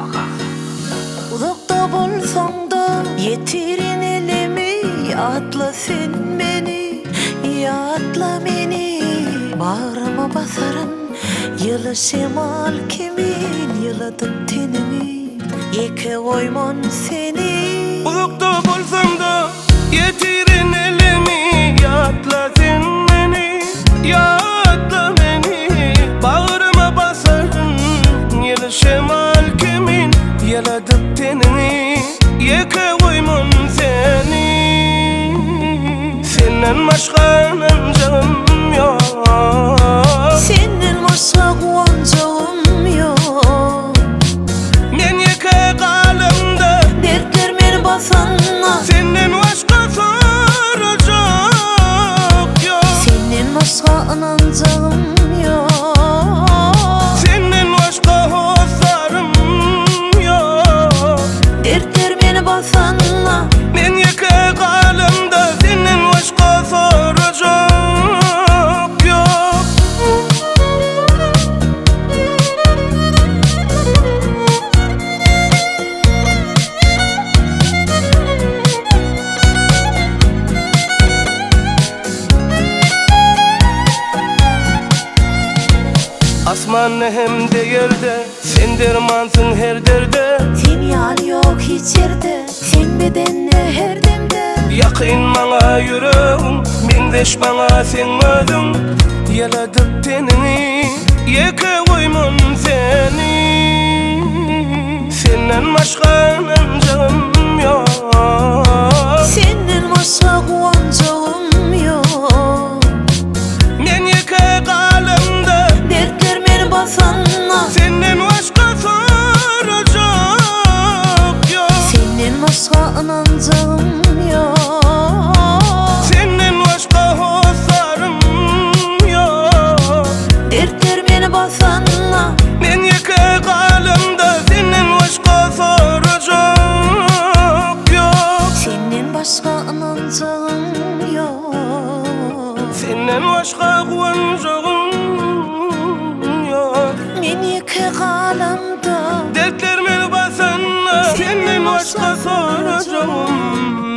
aga. Uzakda bolsaň-da, ýetirin elimi, Ýatla sen meni, ýatla meni. Bagryma basaryn ýyly şemal kimin, Ýyladyp teniňi, ýeke goýman seni. Uzakda bolsaň-da, ýetirin elimi, Ýatla sen meni, ýatla meni. Bagryma basaryn ýyly şemal kimin, Ýyladyp teniňi, ýeke goýman seni. Senden başga ynanjagym ýok. Senden başga guwanjagym ýok. Men ýeke galamda. Dertler meni basanda. Senden başga sorajak ýok. Senden başga ynanjagym ýok. Senden başga hossarym ýok. Dertler meni basanda. Men ýeke galamda senden başga sorajak ýok. Asmanda hem-de ýerde sen dermansyň her derde. Sen ýaly ýok hiç ýerde, sen bedende her demde. Ýakyn maňa ýüregiň, meňzeş maňa seň özüň. Ýyladyp teniňi, ýeke goýman seni. Senden başga ynanjagym ýok. Senden başga guwanjagym ýok. Men ýeke galamda. Dertler meni basanda. Senden başga sorajak ýok. Senden başga ynanjagym ýok. Senden başga hossarym ýok. Dertler meni basanda. Men ýeke galamda senden başga sorajak ýok. Senden başga ynanjagym ýok. Senden başga guwanjagym ýok. Men ýeke galamda. Dertler meni basanda senden başga sorajagym.